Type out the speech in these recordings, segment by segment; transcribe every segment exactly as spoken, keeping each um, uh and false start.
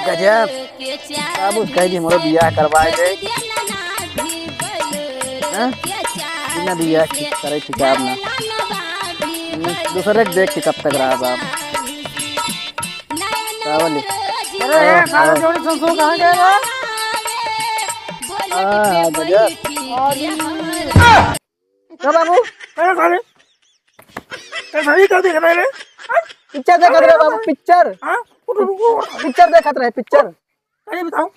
गजब। बाबू कह दी हमरो बियाह करवाए दे। हाँ? बिना बियाह के करे ठीक है ना। हम्म, दूसरे के देख के कब तक रहा बाप। का बोले? अरे यार, सारा जोड़ी सुन सुन कहाँ गए रे? हाँ, हाँ, गजब। का बाबू? अरे साले, अरे साले, का देख रहे रे? पिक्चर देखत रहे बाबू, पिक्चर। हाँ? उठ, उठ, उठ, उठ। पिक्चर देखत रहे, पिक्चर। अरे बताओ,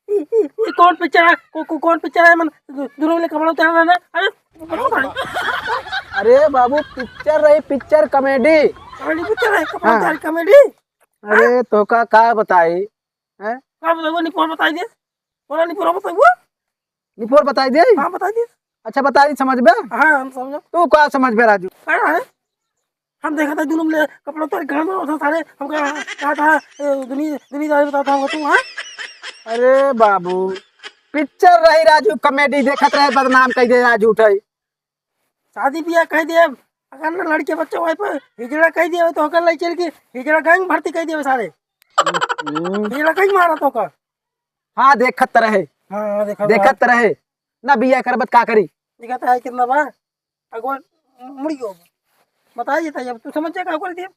ये, ये, ये कौन पिक्चर है? को, को, कौन पिक्चर है? मन, दोनों ने कपड़ा उतारा ना? अरे, कपड़ा उतारा। अरे बाबू, पिक्चर रही, पिक्चर कॉमेडी। कॉमेडी पिक्चर है, कपड़ा हाँ। उतार कॉमेडी। अरे तोका का बताई, हैं? का बताई, वो निपोर बताई दे। बोला निपोर बताई वो। निपोर बताई दे? हाँ, बताई दे। अच्छा, बताई दे, समझ में? हाँ, हम समझो। तू का समझ में, राजू? अरे, अरे, हम देखा था दोनों में कपड़ा उतार घर में, उठा सारे, हमका कहा था, ए, दुनी, दुनी दारी बताता हूँ तू, हाँ? अरे बाबू, पिक्चर रही राजू, कॉमेडी देखत रहे, बदनाम कह दे राजू उठाई। शादी बियाह कह दे, अगर ना लड़के बच्चे वहीं पर हिजड़ा कह दिया तो ओकर लाई चल के हिजड़ा गैंग भर्ती कह दिया सारे। हम्म। हिजड़ा कहीं मारा तो का? हाँ, देखत रहे। हाँ, देखा देखत रहे। ना बियाह करबत का करी? देखत है कितना बा? अगवा मुड़ी गयो। बताइए, बताइए, अब तू समझ जा का कर दिया?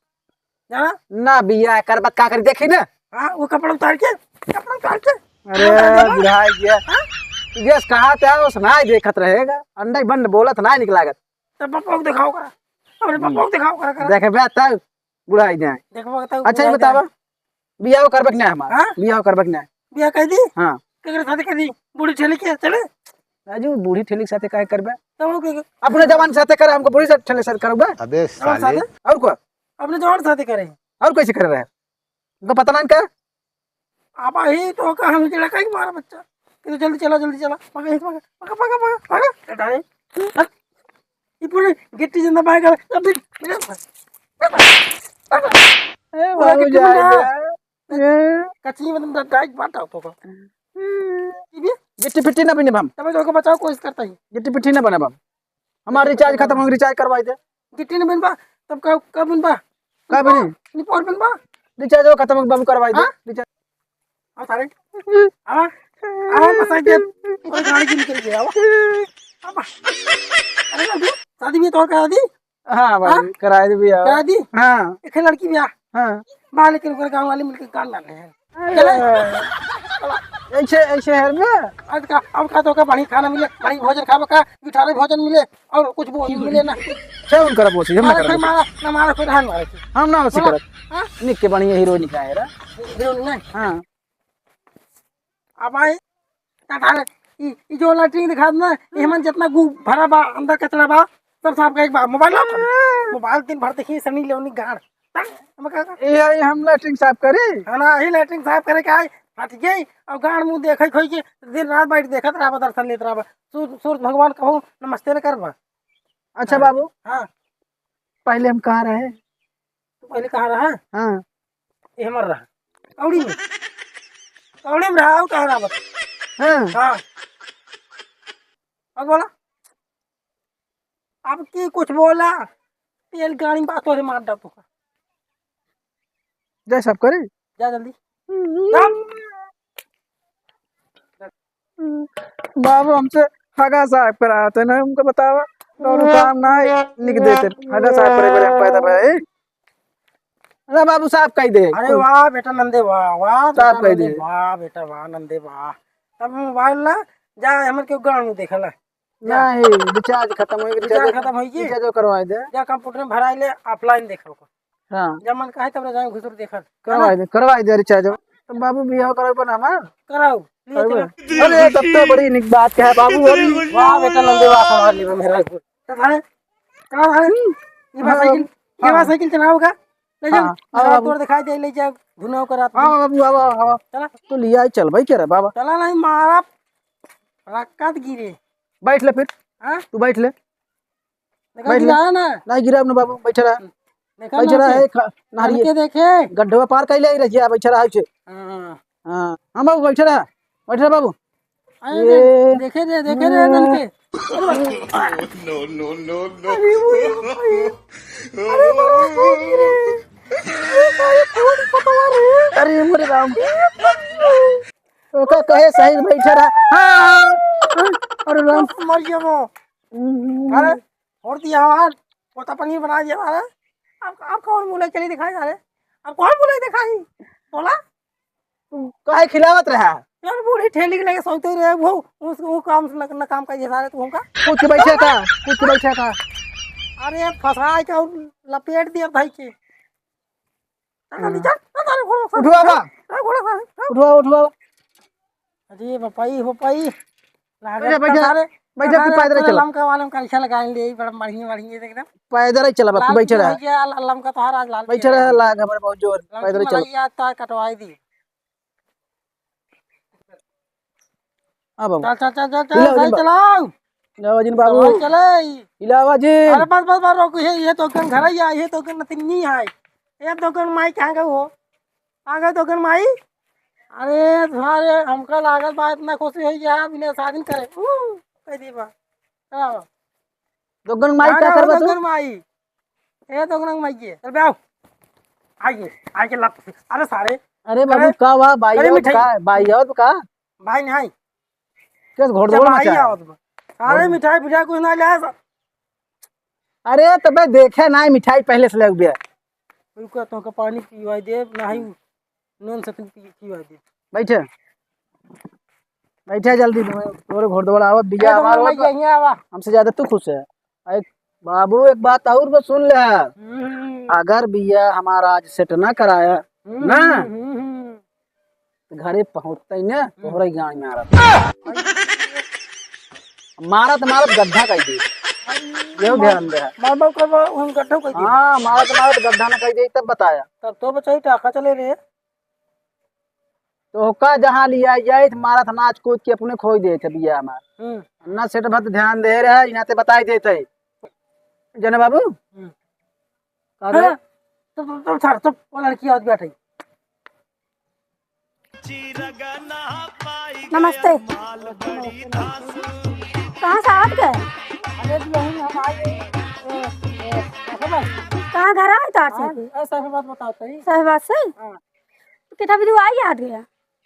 जाना? ना बियाह करबत का करी, देखी ना। हाँ, वो कपड़ा उतार के, कपड़ा उतार के। अरे, हाँ, हाँ, हाँ। बुढ़ाई गया। हाँ? गैस कहा था, उस नाई देखत रहेगा। अंडा ही बंद बोलत नाई निकलागत। तब पप्पा को दिखाओ करा। अपने पप्पा को हम्म। दिखाओ करा, करा। देखे बे तब बुढ़ाई जाए। देखबो तब अच्छा, ये बुढ़ाई बतावा, जाए। बियाह करबक ना हमार? हाँ? बियाह करबक ना? बियाह कह दी? हाँ। केकरे साथे कह दी? बूढ़ी ठेली के चले? राजू, बूढ़ी ठेली के साथे काहे करबे? तब वो के-, अपने जवान साथे करे, हमको बूढ़ी से ठेली साथे करबे? अबे जवान साले। साथे? और को? अपने जवान साथे करे। और कैसे करे रहे? उनको पता ना इनका? अब ही तो का हम लड़का ही मारा बच्चा। कि तो जल्दी चला, जल्दी चला। पका, पका, पका, पका, पका, पका। ए, डाले। हट। ये पूरे गिट्टी जिंदा बाहर कर। अभी, ए, पूरा बाबू गिट्टी जाए बना। दे। ए। कचरी में तुम डाइट बांटा हो तो का। हम्म। ये भी? गिट्टी पिट्टी ना बने हम। तब तो को बचाओ कोशिश करता ही। गिट्टी पिट्टी ना बने हम। हमार रिचार्ज खतम हो, रिचार्ज करवाई दे। गिट्टी न बनबा, तब का, का बनबा? का बनी? निपोर बनबा? रिचार्ज खतम हो, बाबू करवाई दे। हाँ? रिचार्ज। आओ सारे। आवा। आवा, फंसाई दे। और गाड़ी की निकल गई, आवा। आवा। अरे ना, शादी भी तो करा दी। हाँ, बाबू, हाँ? करा दी भी, आवा। करा दी? हाँ। एक लड़की भी आ। हाँ। बा, लेकिन ओकर गाँव वाले मिलके गान डाले हैं। चले? ऐसे, ऐसे है ना? आज का, अब का तो का बढ़िया खाना मिले, बढ़िया भोजन खाबो का, मिठाई भोजन मिले और कुछ वो मिले ना। क्या उनकर बोसी, हम ना और करब कोई बोसी। मारा, ना मारा कोई रहन वाला से। हम ना ओसी बोला। करब। हाँ? निक के बढ़िया हीरो निकाय रा। हीरो नहीं? हाँ। अब आई, का ढाले, ई, ई जो लैट्रिन दिखात ना, ई हमन जितना गू भरा बा, अंदर कचरा बा, सब साफ करे के बा। मोबाइल ला, मोबाइल दिन भर देखी सनी लियोनी गाड़। हम का, का? ए, ए, हम लैट्रिन साफ करी? हाँ ना, यही लैट्रिन साफ करे के आई, हट गई, अब गाड़ मुंह देखे खोई के, दिन रात बैठ देखत रहबा, दर्शन लेत रहबा। सू-, सूरज भगवान कहूँ नमस्ते न करबा। अच्छा हाँ। बाबू, हाँ। पहले हम कहाँ रहे? तू पहले कहाँ रहा? हाँ। ये हमर रहा। कौड़ी में। कौड़ी में रहा, वो कहाँ रहा बता? हाँ। हाँ। अब बोला। अब की कुछ बोला, तेल गाड़ी में बात तोरे मार डाल तू। जा साफ करे। जा जल्दी। हम्म। जा। बाबू हमसे हगा साफ कराते ना, हमको बतावा, कौनो काम ना है, लिख देते। हगा साफ करे बरे हम पैदा भए। अरे बाबू साफ कई दे। अरे वाह बेटा नंदे वाह, वाह साफ बेटा कई नंदे दे। वाह बेटा वाह नंदे वाह। अब मोबाइल ला, जा हमर के गाँव में देखला। नहीं, रिचार्ज खतम होई, रिचार्ज रिचार्ज खतम होई जी। रिचार्ज करवाई दे। जा कंप्यूटर में भराई ले, ऑफलाइन देखो। हाँ। जब मन कहे तब रजाई घुसुर देखत। करवाई दे, करवाई दे रिचार्ज। तो बाबू बियाह करावे पर हमार? कराओ, लिए कराओ। चलो। अरे, तब तो बड़ी निक बात क्या है बाबू, अभी। वाह, बेटा, लंबे वाह, हमारे लिए मेरा। तो थाने, कहाँ थाने? ये बा हाँ, साइकिल, ये बा हाँ। साइकिल चलाओ का? ले जाओ, हाँ, हाँ, रात बाबू। तोर दिखाई दे, ले जाओ, धुनाओ का रात हाँ, में। बाबू, आवा, आवा। चला। तो लिया ही चल भाई, क्या रे बाबा? चला नहीं, मारा, रक्कत गिरे। बैठ ले फिर। हाँ? तू बैठ ले। देखा बैठ ले। गिराया ना? नहीं गिरा ना बाबू, बैठे रहा। देखा बैठे ना रहा के? है, खा-, नहरिए। नलके देखे। गड्ढवा पार कर ले रहिया, बैठे रहा है। हाँ। हाँ, हाँ बाबू, बैठे रहा। बैठे रहा बाबू। अरे ये दे-, देखे दे, देखे दे नलके। No, no, no, no। अरे वो, अरे, अरे बाबा, कौन गिरे? अरे मोरे राम। ओका कहे सही बैठे रहा। हाँ, हाँ, हाँ। अरे राम। मर गया वो। हम्म। अरे, छोड़ दिया यार। पोता पनीर बना दिया यार। अब, अब कौन मुँह लेके चली दिखाई यार? अब कौन मुँह लेके दिखाई? बोला? तू काहे खिलावत रहा? यार, बूढ़ी ठेली के लगे सोते रहे, वो, उस, वो काम से न, न काम करिए सारे तू हमका। कूद के बैठे का? कूद के बैठे का? अरे, फंसा के और लपेट दिया भाई के। चल, चल, हम्म। चल, चल, सारे घोड़ा सारे। उठवा बा। चल, घोड़ा सारे, चल। उठवा, उठवा। अरे, बपाई, हो पाई। लागत बैठा, का बैठा, सारे, बैठा, का तू सारे पैदल पूरा चला। लमका वाले में करिछा लगाए ले, बड़ा बढ़िया, बढ़िया एकदम। पैदल ही चला बा, तू लाल बैठे रहा। भैया, लाल लमका तोहार आज लाल बैठे किया रहा, है। लाग हमारे बहुत जोर, लमकी पैदल ही चला। मलैया तो कटवाई दी। हाँ बाबू। चल, चल, चल, चल, चल, इलावा सही जिन बा-, चलाओ। इलावा जिन बाबू। सही चले। इलावा जिन। अरे बस, बस, बस, रोक, ये, ये तो कन घर है, ये तो कन नतिनी है। ये तो कन माई कहाँ गए हो? आ गए तो कन माई? अरे सारे, हमका लागत बा इतना खुशी है, यहाँ बिना शादी करे। ऊ, कह दी बा। हाँ। दोगन माई अरे का ओ करबा तू? दोगन माई। ए दोगन माई के। चल बे आओ। आइए, आइए लात। अरे सारे। अरे बाबू, अरे, का बा? बाई अरे आवत मिठाई। का? बाई आवत का? भाई नहीं। केस घोड़ अच्छा, दौड़ भाई मचा है। आवत बा। अरे घोड़ मिठाई पिठाई कुछ ना ले आया सा। अरे तबे देखे ना मिठाई पहले से लग गया। रुको, तोहका पानी पिवाई दे, नाही नून से पी-, पिवाई दे। बैठे। बैठे जल्दी, तोरे घोड़ दौड़ आवत, बिया ए, हमार भगवान होत बा। मैया, हियाँ आवा। हमसे ज्यादा तू खुश है। अरे बाबू, एक बात और बस सुन ले। हम्म। अगर बिया हमारा आज सेट ना कराया, हम्म, ना, हम्म, हम्म, हम्म। तो घरे पहुँचते ही ना, हम्म। तोहरे गाँव में आ रहा। मारत, मारत गड्ढा कर दे। अरे, यहू मार-, ध्यान दे। मार, मार कर, मार, उन गड्ढा कर दे। हाँ, मारत, मारत गड्ढा ना कर दे, तब बताया। तब तो बचाई, टाका चले रे। तो का जहाँ लिया जाए, तो मारत नाच कूद के अपने खोई देत है बिया हमार। हम्म। ना सेट भत ध्यान दे रहा है, यहाँ ते बताई देत है। जने बाबू? हम्म। का रे? हाँ, तो, तो, तो, सर, तो वो लड़की आवत बैठी। नमस्ते। कहाँ से आवत गए? अरे जी, यहीं हम आए। ए, ए, ए, कहाँ घर आए तार से? हाँ, ए, साहब बात बताओ तो ही। साहब बात से? हाँ। कितना भी आई याद गया?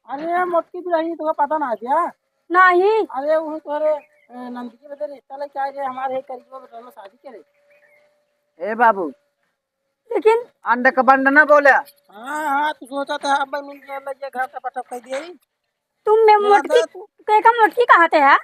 अरे, मोटकी दुल्हन, तुम्हें पता ना क्या? नहीं। अरे, वो तोरे, ए, नंद की बदे रिश्ता लेके आए रे, हमारे एक करीब में दोनों शादी करे। ए बाबू। लेकिन अंड का बंड ना बोले। हाँ, हाँ, तू सोचा था, अब मिल गया, लग गया, घर का पटक कर दिया ही। तुम में ना, मोटकी, ना, तू के का मोटकी कहा थे है?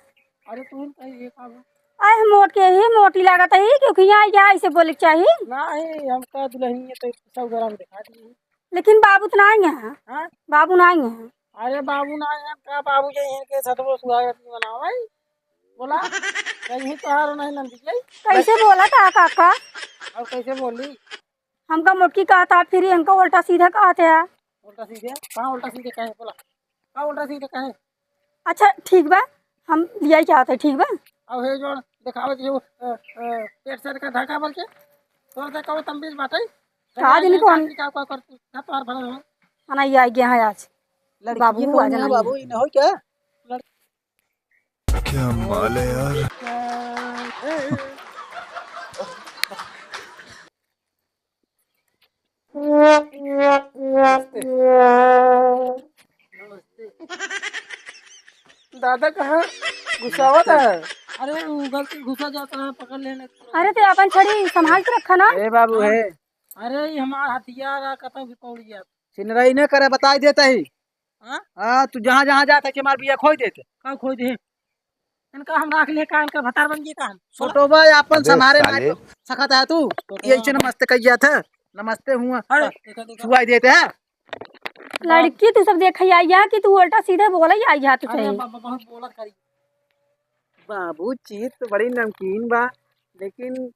अरे, तू ही कही, ये का बा? अरे, हम मोट के ही मोटी लागत है, क्योंकि यहाँ, यहाँ ऐसे बोले के चाहिए। नहीं, हमका दुल्हनिया तो सौ ग्राम दिखा दी। लेकिन बाबू तो नहीं है। हाँ? बाबू नहीं है। अरे बाबू नहीं है, का बाबू जे इनके सतवो सुहागत नहीं मनावे? बोला, कहीं तोहार नहीं नंदी गई। कैसे बोला था काका? और कैसे बोली? हमका मोटकी कहा था, फिर हमका उल्टा सीधा कहा था। उल्टा सीधे? कहाँ उल्टा सीधे कहे? बोला, कहाँ उल्टा सीधे कहे? अच्छा, ठीक बा, हम लिया चाहते, ठीक बा? अब हे जोड़ दिखावे जो, अ, अ, पेट से का ढाका बोल के, तोर से कहो तम बीच बाटे। का दिन को हम का, का कर तू, ना तोहार भला हो। आना ये आ गया है आज। लड़की बाबू, के आ जाना बाबू, ये। ये ना हो क्या? लड़- क्या माल है यार? दादा कहाँ घुसावत है? अरे, वो गलती घुसा जाता है, पकड़ लेने। अरे, ते अपन छड़ी संभाल के रखा ना। ए बाबू, हाँ। है। अरे, ये हमारा हथियार आ, कतौ भी पौड़ गया। चिनराई न करे, बताई देता ही। हाँ? हाँ, तू जहाँ जहाँ जात है, हमार बिया खोई देते। का खोई दे? इनका हम राख ले का, इनका भतार बन गए का हम? छोटो भाई, अपन अबे संभारे ना साले। तो सकत है तू। छोटो ये भाई। इसे नमस्ते कह गया था, नमस्ते हुआ। अरे, देखो, देखो। छुआई देते हैं। लड़की तू सब देख आई है कि तू उल्टा सीधे बोला ही आई है तू अरे, सही। बाबा, बहुत बोला करी। बाबू, चीज तो बड़ी नमकीन बा, लेकिन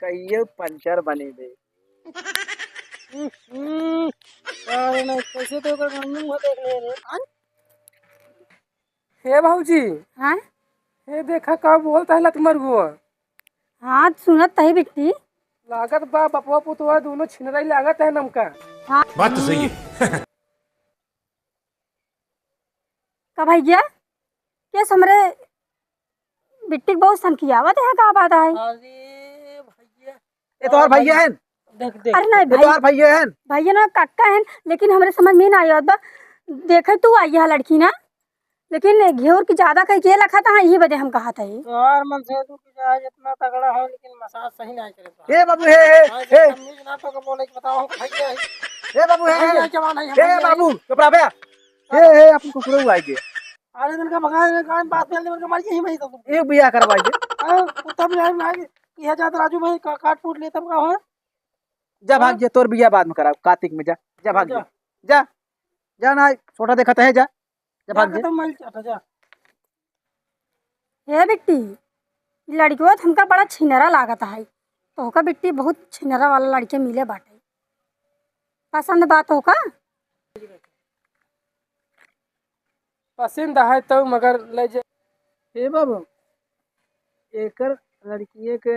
कहियो पंचर बने दे। हम्म, अरे नहीं, कैसे तो ओकर मुंह देख ले रे। आय? हे भौजी। हाँ? हे देखा का बोलता है लतमर हुआ। हाँ, सुनत तही बिट्टी। लागत बा बपवा पुतवा दोनों छिनराई लागत है नमका। हाँ। बात तो सही है। का भैया? केस हमरे बिट्टी के बहुत सनकियावत है, का बात है? अरे भैया। ये तो और भैया है। देख, देख। अरे नहीं ये भाई, तोहार भइया हैं? भइया ना काका हैं, लेकिन हमरे समझ में ना आवत बा। देखे तू आई है लड़की ना, लेकिन घेवर की ज्यादा कह के लखत है, यही वजह हम कहत है। तोहार मन से तू कि चाहे जितना तगड़ा हो, लेकिन मसाज सही नहीं करे तो। ए बाबू, हे, हे, आज हे। तमीज ना तो के बोले कि बताओ, हम भइया है। ए बाबू, हे, भइया हे। जवान है, हम ए भइया बाबू, है। चुप रह बे। हाँ। ए, ए, अपन कुकुरो आइगे। अरे, इनका भगा, इनका कान बात फैल, इनका मार यही भाई तो। एक बियाह करवाइए। हाँ, तब नहीं, नहीं, यह जात राजू भाई का काट फूट ले, तब का हो? जा भाग हाँ। जा, तोर बियाह बाद में कराओ, कार्तिक में जा, जा भाग जा। जा, जा, जा ना, छोटा देखत है, जा, जा जा भाग जा। खत्म माइल चाटा, जा। हे बिट्टी, ई लड़कियो तो हमका बड़ा छिनरा लागत है। तोहका बिट्टी बहुत छिनरा वाला लड़के मिले बाटे। पसंद बा तोहका? पसंद है तो मगर ले जा। ए बाबू, एकर लड़किए के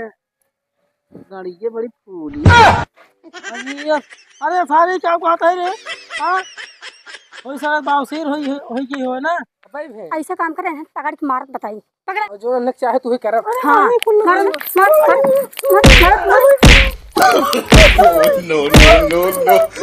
गाड़िए बड़ी फूली। अरे, अरे सारे क्या बात है रे? हाँ? वही सारा बावसेर होई, होई की हो ना? भाई भाई। ऐसा काम करे हैं, पकड़ के मारत बताई। पकड़। और जो नक चाहे तू ही करब। हाँ, मार, मार, मार, मार, मार, मार। No, no, no, no.